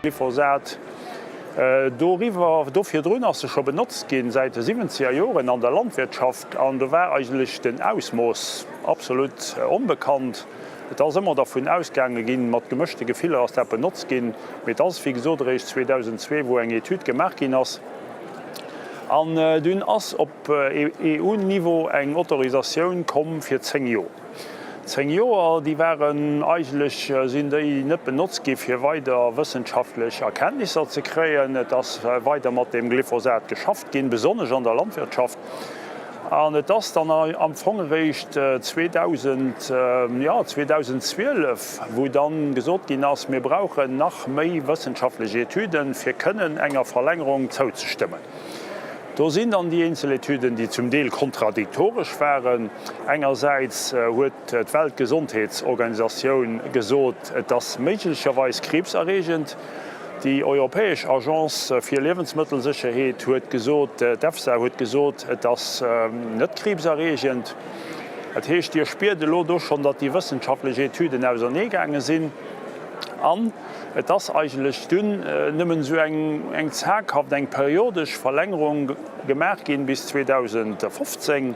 Glyphosat. Doriwwer, do virdrun ass se scho benotzt ginn, säit de siwwenzeger Joren an der Landwirtschaft, an do war eigentlech den Ausmooss absolut onbekannt. Et ass ëmmer dervun ausgaange ginn, mat gemëschte Gefiller ass dat benotzt ginn, mee et ass wéi gesot eréischt 2002, wou eng Etüd gemaach ginn ass, an dunn ass op EU-Niveau eng Autorisatioun komm fir 10 Joer. 10 Joer, déi waren eigentlech, sinn déi net benotzt gi fir weider wëssenschaftlech Erkenntnisser ze kréien. Et ass weider mat deem Glyphosat geschafft ginn, besonnesch an der Landwirtschaft. An et ass dann am Fong eréischt 2000, jo 2012, wou dann gesot ginn ass, mir brauchen nach méi wëssenschaftlech Etüden, fir kënnen enger Verlängerung zouzestëmmen. Do sinn dann déi eenzel Etüden, déi zum Deel kontradiktoresch waren. Engersäits huet d'Weltgesondheetsorganisatioun gesot, et ass méiglecherweis kriibserreegend. Déi europäesch Agence fir Liewensmëttelsécherheet huet gesot, d'EFSA huet gesot, et ass net kriibserreegend. Dat heescht, Dir spiert elo do schonn, datt déi wëssenschaftlech Etüden auserneegaange sinn. An et ass eigentlech dunn nëmmen esou eng zaghaft, eng periodesch Verlängerung gemaach ginn bis 2015,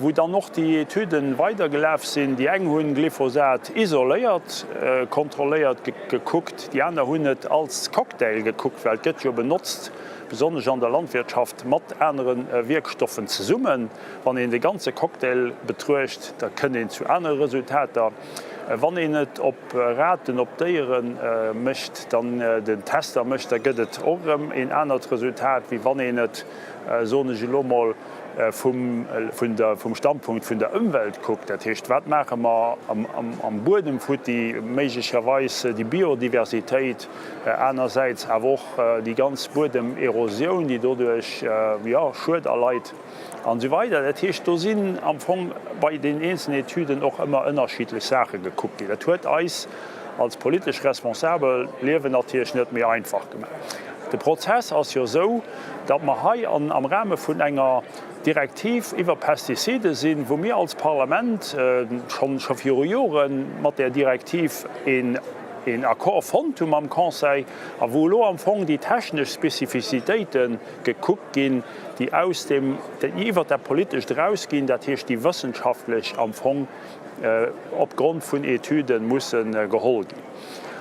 wou dann och déi Etüden weidergelaf sinn. Déi eng hunn Glyphosat isoléiert kontrolléiert gekuckt, déi aner hunn et als Cocktail gekuckt, well et gëtt jo benotzt, besonnesch an der Landwirtschaft, mat anere Wierkstoffen zesummen. Wann een de ganze Cocktail betruecht, da kënnt een zu anere Resultater. Wann een et op Raten, op Déiere mécht, dann den Tester mécht, da gëtt et och erëm een anert Resultat, wéi wann een et, soen ech elo mol, vum, vun der, vum Standpunkt vun der Ëmwelt kuckt. Dat heescht, wat maache mer am Buedem futti, méiglecherweis déi Biodiversitéit, anersäits awer och déi ganz Buedemerosioun, déi doduerch, jo, Schued erleit. An esou weider. Dat heescht, do sinn am Fong bei den eenzelnen Etüden och ëmmer ënnerschiddlech Saache gekuckt ginn. Dat huet eis als politesch Responsabel d'Liewen natierlech net méi einfach gemaach. De Prozess ass jo esou, datt mer hei am Rahme vun enger Direktiv iwwer Pestizide sinn, wou mir als Parlament schonn scho viru Jore mat där Direktiv een Accord fonnt hu mam Conseil a wou elo am Fong déi technesch Spezifizitéite gekuckt ginn, déi aus deem, déi iwwert dat Politescht erausginn, dat heescht déi wëssenschaftlech am Fong opgrond vun Etüde musse geholl ginn.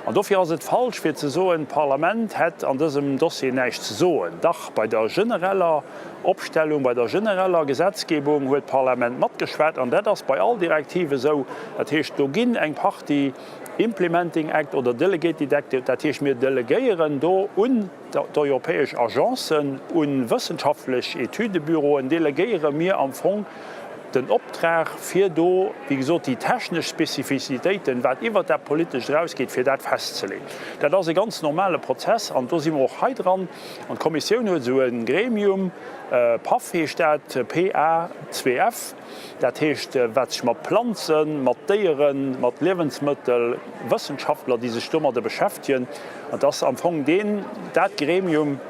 An dofir ass et falsch fir ze soen, d'Parlament hätt an dësem Dossier näischt ze soen. Dach, bei der genereller Opstellung, bei der genereller Gesetzgebung huet d'Parlament matgeschwat an dat ass bei all Direktiv esou. Dat heescht, do ginn eng Partie Implementing Act oder Delegated Act, dat heescht mir delegéieren do un, D'europäesch Agencen, u wëssenschaftlech Etüdebüroen delegéiere mir am Fong den Optrag, fir do, wéi gesot, déi technesch Spezifizitéiten, wat iwwert dat Politescht erausgeet, fir dat festzeleeën. Dat ass e ganz normale Prozess an do si mer och hei dran. An d'Kommissioun huet esou e Gremium, PAF heescht dat, P-A-2-F, Dat heescht, wat sech mat Planzen, mat Déieren, mat Liewensmëttel, Wëssenschaftler, déi sech domadder beschäftegen. An et ass am Fong deen, dat Gremium,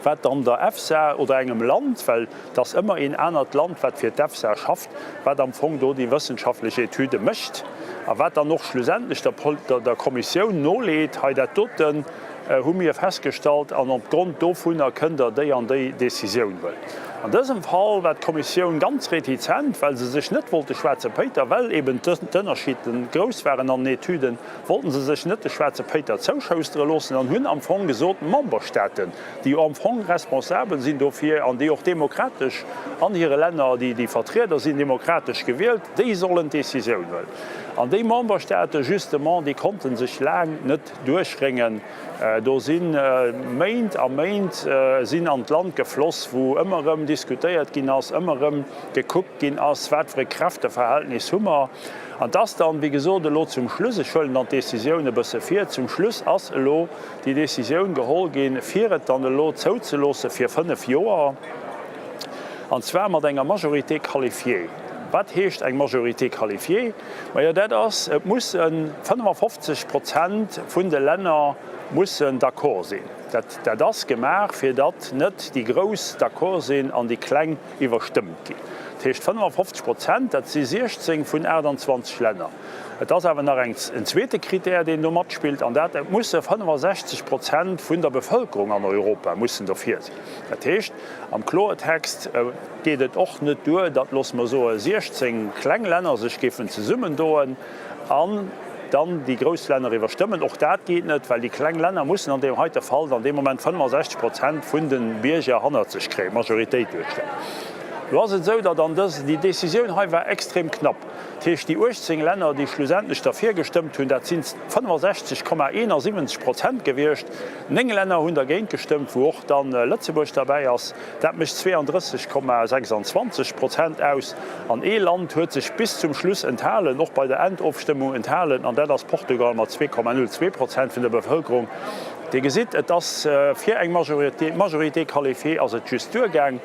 wat dann der EFSA oder engem Land, well et ass ëmmer een anert Land, wat fir d'EFSA schafft, wat am Fong do déi wëssenschaftlech Etüde mécht a wat dann och schlussendlech der, der Kommissioun noleet, hei dat doten hu mir festgestallt an opgrond dovunner kënnt Der déi an déi Décisioun huelen. An dësem Fall war d'Kommissioun ganz retizent, well se sech net wollt de schwaarze Péiter, well eben d'Ënnerschiten grouss waren an den Etüden, wollten se sech net de schwaarze Péiter zouschoustere loossen an hunn am Fong gesot, d'Memberstaaten, déi jo am Fong responsabel sinn dofir an déi och demokratesch an hire Länner, déi Vertrieder sinn demokratesch gewielt, déi sollen d'Décisioun huelen. An déi Memberstaate justement, déi konnte sech laang net duerchréngen. Do si Méint a Méint sinn an d'Land gefloss, wou ëmmer erëm diskutéiert ginn ass, ëmmer erëm gekuckt ginn ass, wat fir e Kräfteverhältnis hu mer. An et ass dann, wéi gesot, elo zum Schluss, ech huelen dann d'Décisioun e bësse vir, zum Schluss ass elo déi Décisioun geholl ginn, fir et dann elo zouzeloosse fir fënnf Joer, an zwar mat enger Majorité qualifiée. Wat heescht eng Majorité qualifiée? Majo, dat ass, et musse 55 Prozent vun de Länner mussen d'accord sinn. Dat, dat ass gemaach, fir datt net déi Grouss d'accord sinn an déi Kleng iwwerstëmmt ginn. Dat heescht 55 Prozent, dat si 16 vun 28 Länner. Et ass awer nach eng, en zweete Kritär, deen do matspillt, an dat, et musse 65 Prozent vun der Bevëlkerung an Europa mussen dofir sinn. Dat heescht, am Kloertext geet et och net duer, datt, loosse mer soen, 16 kleng Länner sech géifen zesummendoen an dann déi grouss Länner iwwerstëmmen. Och dat geet net, well déi kleng Länner mussen an deem heite Fall dann dee Moment 65 Prozent vun de Bierger hannert sech kréien, d'Majoritéit duerstellen. Lo ass et esou, datt an dës, déi Décisioun hei war extrem knapp. Dat heescht, déi 18 Länner, déi schlussendlech derfir gestëmmt hunn, dat sinn 65,71 Prozent gewiescht. Néng Länner hunn dergéint gestëmmt, wou och dann Lëtzebuerg derbäi ass. Dat mécht 32,26 Prozent aus. An ee Land huet sech bis zum Schluss enthalen, och bei der Endofstëmmung enthalen, an dat ass Portugal mat 2,02 Prozent vun der Bevëlkerung. Dir gesitt, et ass fir eng Majorité, Majorité qualifiée ass et just duergaang.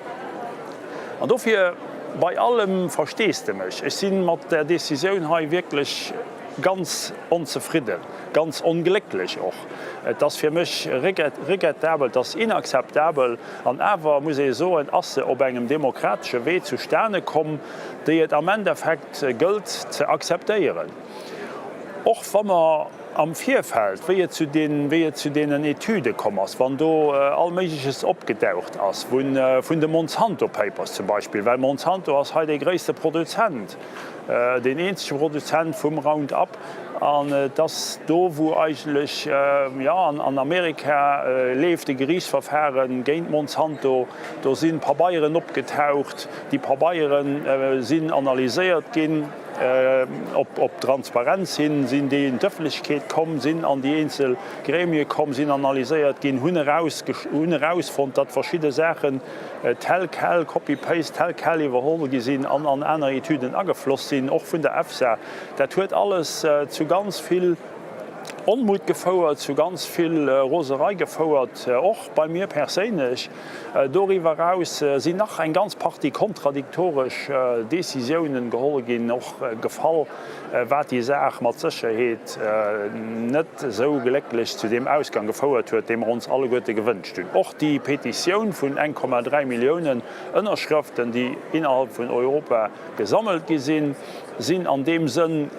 An dofir, bei allem Versteesdemech, ech si mat där Décisioun hei wierklech ganz onzefridden, ganz onglécklech och. Et ass fir mech regrettabel, et ass inakzeptabel. An awer muss ee soen, ass se op engem demokratesche Wee zustane komm, déi et am Endeffekt gëllt ze akzeptéieren. Och wa mer am Virfeld, wéi et zu den, wéi et zu deenen Etüde komm ass, wann do all Méigleches opgedaucht ass, vun, vun de Monsanto Papers zum Beispill, well Monsanto ass hei dee gréisste Produzent, deen eenzege Produzent vum Roundup, an et ass do, wou eigentlech, jo, an Amerika leeft e Geriichtsverfahre géint Monsanto, do si Pabeieren opgetaucht, déi Pabeiere sinn analyséiert ginn. Op Transparenz hin sinn déi in d'Ëffentlechkeet komm, sinn an déi eenzel Gremie komm, sinn analyséiert ginn, hunn erausfonnt, datt verschidde Saachen tel quel, copy-paste, tel quel iwwerholl gi sinn an an aner Etüden agefloss sinn, och vun der EFSA. Dat huet alles zu ganz vill Onmutt gefouert, zu ganz vill Roserei gefouert, och bei mir perséinlech. Doriwwer eraus sinn nach eng ganz Partie kontradiktoresch Décisiounen geholl ginn, och gefall, wat déi Saach mat Sécherheet net esou glécklech zu deem Ausgang gefouert huet, dee mer ons alleguerte gewënscht hunn. Och déi Petitioun vun 1,3 Milliounen Ënnerschrëften, déi innerhalb vun Europa gesammelt gi sinn, sinn an deem Sënn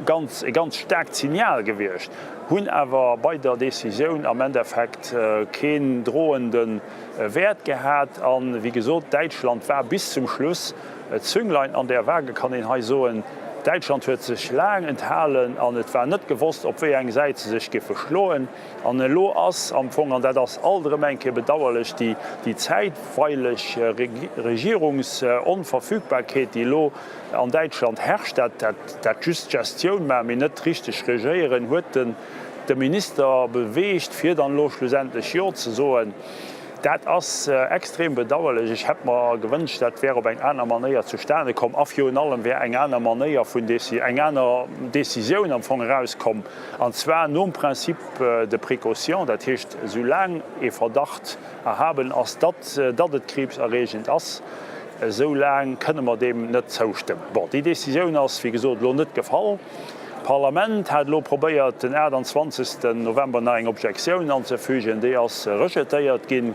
ganz, e ganz staarkt Signal gewiescht, hunn awer bei der Décisioun am Endeffekt keen drohende Wäert gehat. A wéi gesot, Däitschland war bis zum Schluss d'Zünglein an der Waage, kann een hei soen. Däitschland huet sech laang enthalen an et war net gewosst, op wéi eng Säit se sech géife schloen. An elo ass am Fong, an dat ass alt erëm eng Kéier bedauerlech, déi zäitweileg Regierungsonverfügbarkeet, déi elo An Däitschland herrscht dat, dat just Gestioun maachen, mee net richteg regéieren, huet den de Minister beweegt, fir dann elo schlussendlech Jo ze soen. Dat ass extrem bedauerlech. Ech hätt mer gewënscht, dat wär op eng aner Manéier zustane komm a virun allem wär eng aner Manéier vun eng aner Décisioun am Fong erauskomm, an zwar nom Principe de précaution, dat heescht, soulaang ee Verdacht erhaben ass, datt datt et kriibserreegend ass, esou laang kënne mer deem net zoustëmmen. Bon, déi Décisioun ass, wéi gesot, elo net gefall. D'Parlament hat elo probéiert, den 28. November nach eng Objektioun anzefügen. Déi ass rejetéiert ginn.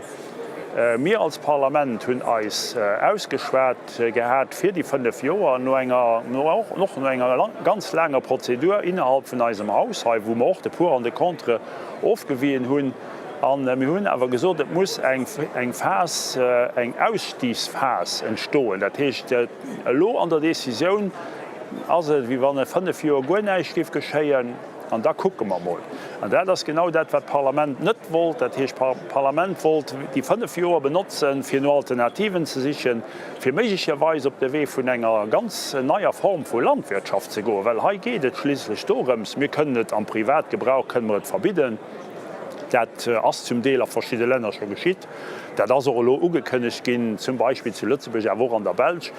Mir als Parlament hunn eis ausgeschwat gehat fir déi fënnf Joer, no enger, och no enger ganz laanger Prozedur innerhalb vun eisem Haus hei, wou mer och de Pour an de Contre ofgewien hunn. A mir hunn awer gesot, et muss eng Phas, eng Ausstiegsphas entstoen. Dat heescht, elo an der Décisioun ass et, wéi wann e fënnf Joer guer näischt géif geschéien, an da kucke mer mol. An dat ass genau dat, wat d'Parlament net wollt. Dat heescht, d'Parlament wollt déi fënnf Joer benotzen, fir no Alternativen ze sichen, fir méiglecherweis op de Wee vun enger ganz neier Form vu Landwirtschaft ze goen. Well hei geet et schliisslech dorëms, mir kënnen et am Privatgebrauch kënnen mer et verbidden, Dat ass zum Deel a verschidde Länner scho geschitt. Dat ass och elo ugekënnegt ginn, zum Beispill zu Lëtzebuerg, awer och an der Belsch.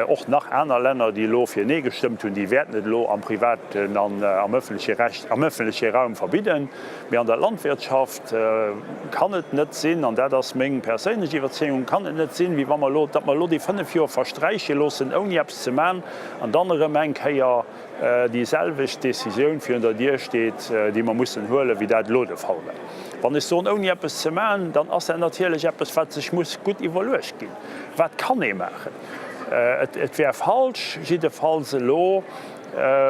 Och nach aner Länner, déi elo fir Nee gestëmmt hunn, déi wäerten et elo am privaten an am ëffentleche Recht, am ëffentleche Raum verbidden. Mee an der Landwirtschaft kann et net sinn, an dat ass meng perséinlech Iwwerzeegung, kann et net sinn, wéi wa mer elo, datt mer elo déi fënnf Joer versträiche loossen, ouni eppes ze man, an dann erëm eng Kéier déi selwecht Décisioun virun der Dier steet, déi mer mussen huelen, wéi dat elo de Fall war. Wann ech soen, ouni eppes ze maachen, dann ass dat natierlech eppes, wat sech muss gutt iwwerluecht ginn. Wat kann ee maachen? Et wär falsch jiddefalls elo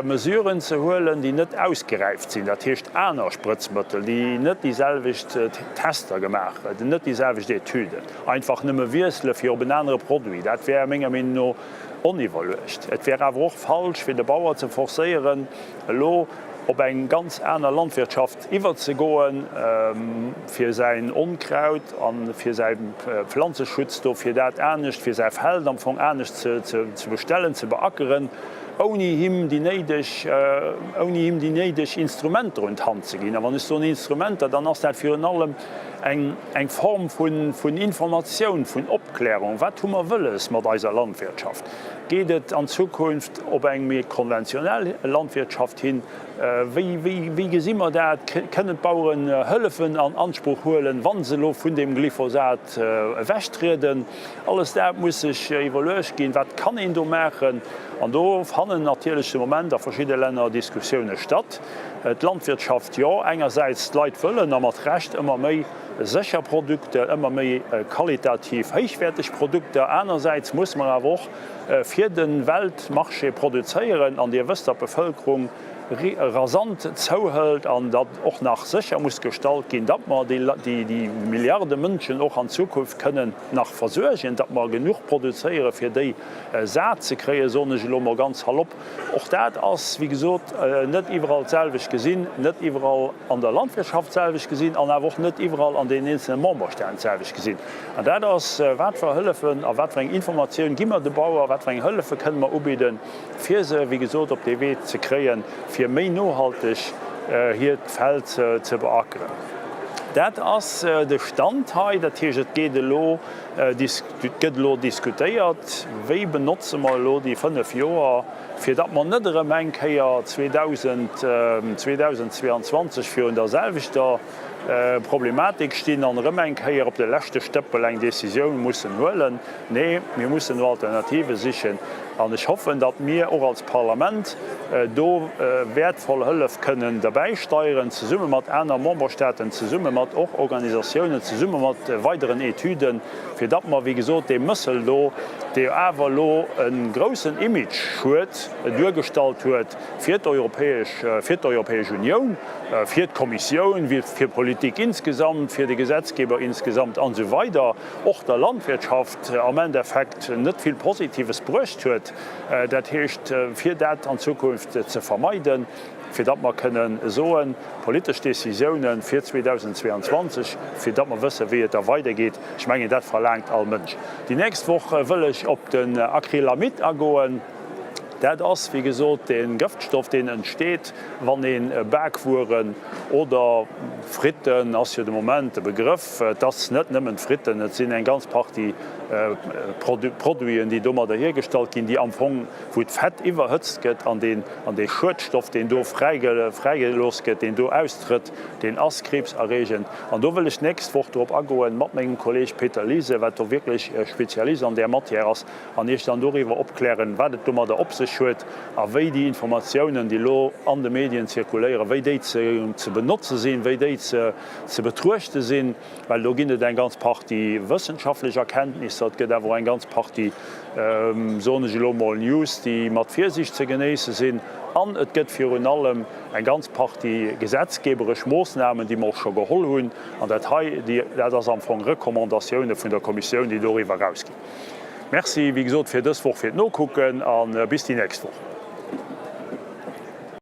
Mesuren ze huelen, déi net ausgeräift sinn, dat heescht aner Sprëtzmëttel, déi net déi selwecht Tester gemaach hunn, net déi selwecht Etüden, einfach nëmme wiessele fir op en anere Produit, dat wär menger Meenung no oniwwerluecht. Et wär awer och falsch, fir de Bauer ze forcéieren, elo op eng ganz aner Landwirtschaft iwwerzegoen, fir säin Onkraut a fir säi Pflanzeschutz do, fir dat anescht, fir säi Feld am Fong anescht ze bestellen, ze beackeren, ouni him déi néideg, ouni him déi néideg Instrumenter un d'Hand ze ginn. A wann ech soen Instrumenter, dann ass dat virun allem eng, eng Form vun, vun Informatioun, vun Opklärung. Wat hu mer wëlles mat eiser Landwirtschaft? Geet et an Zukunft op eng méi konventionell Landwirtschaft hin? Wéi, wéi, wéi gesi mer dat? Kënnen d'Baueren Hëllefen an Ansproch huelen, wa se elo vun deem Glyphosat ewechtrieden? Alles dat muss sech iwwerluecht ginn, Wat kann een do maachen? An do fannen natierlech de Moment a verschidde Länner Diskussioune statt. D'Landwirtschaft, jo, engersäits, d'Leit wëllen, a mat Recht, ëmmer méi sécher Produkter, ëmmer méi qualitativ héichwäerteg Produkter. Anersäits musse mer awer och fir de Weltmarché produzéieren. An Dir wësst, datt d'Bevëlkerung rasant zouhëlt an datt och nach sécher muss gestallt ginn, datt mer déi Milliarde Mënschen och an Zukunft kënnen nach versuergen, datt mer genuch produzéiere fir déi sat ze kréien, soen ech elo mol ganz salopp. Och dat ass, wéi gesot, net iwwerall d'selwecht gesinn, net iwwerall an der Landwirtschaft d'selwecht gesinn an awer och net iwwerall an den eenzelne Memberstaaten d'selwecht gesinn. An dat ass, wat fir Hëllefen a wat fir eng Informatioun gi mer de Bauer, wat fir eng Hëllefe kënne mer ubidden, fir se, wéi gesot, op dee Wee ze kréien, fir méi nohalteg hiert Feld ze beackeren. Dat ass de Stand hei. Dat heescht, et geet elo, et gëtt elo diskutéiert, wéi benotze mer elo déi 5 Joer, fir datt mer net erëm eng Kéier 2022 virun der selwechter Problematik stinn an erëm eng Kéier op de leschte Stëppel eng Décisioun mussen huelen. Nee, mir mussen no Alternative sichen an ech hoffen, datt mir och als Parlament do wäertvoll Hëllef kënnen derbäisteieren, zesumme mat aner Memberstaaten, zesumme mat och Organisatiounen, zesumme mat weideren Etüden, fir datt mer, wéi gesot, dee Mëssel do, dee awer elo e groussen Image-Schued duergestallt huet fir d'Europäesch, fir d'Europäesch Unioun, fir d'Kommissioun, fir d'Politik insgesamt, fir de Gesetzgeber insgesamt an esou weider, och der Landwirtschaft am Endeffekt net vill Positives bruecht huet. Dat heescht, fir dat an Zukunft ze vermeiden, fir datt mer kënnen soen, politesch Décisiounen fir 2022, fir datt mer wëssen, wéi et da weidergeet, ech mengen, dat verlaangt all Mënsch. Déi nächst Woch wëll ech op den Acrylamid agoen. Dat ass, wéi gesot, dee Gëftstoff, deen entsteet, wann ee Bakwueren oder Fritten, ass jo de Moment de Begrëff, et ass net nëmmen d'Fritten, et sinn eng ganz Partie Produiten, déi domadder hiergestallt ginn, déi am Fong, wou d'Fett iwwerhëtzt gëtt an deen, an dee Schuedstoff, deen do fräigelooss gëtt, deen do austrëtt, deen ass krebserreegend. An do wëll ech d'nächst Woch drop agoen, mat mengem Kolleeg Peter Liese, wat do wierklech e Spezialist an där Matière ass, an Iech dann doriwwer opklären, wat et domadder op sech huet a wéi déi Informatiounen, déi elo an de Medien zirkuléieren, wéi déi ze benotze sinn, wéi déi ze betruechte sinn. Well do ginn et eng ganz Partie wëssenschaftlech Erkenntnisser, et gëtt awer och eng ganz Partie, soen ech elo mol, News, déi mat Virsiicht ze genéisse sinn. An et gëtt virun allem eng ganz Partie gesetzgeberesch Moossnamen, déi mer och scho geholl hunn. An dat hei, dat ass am Fong Recommandatioune vun der Kommissioun, déi doriwwer erausginn. Merci wéi gesot fir dës Woch fir d'Nokucken a bis déi nächst Woch.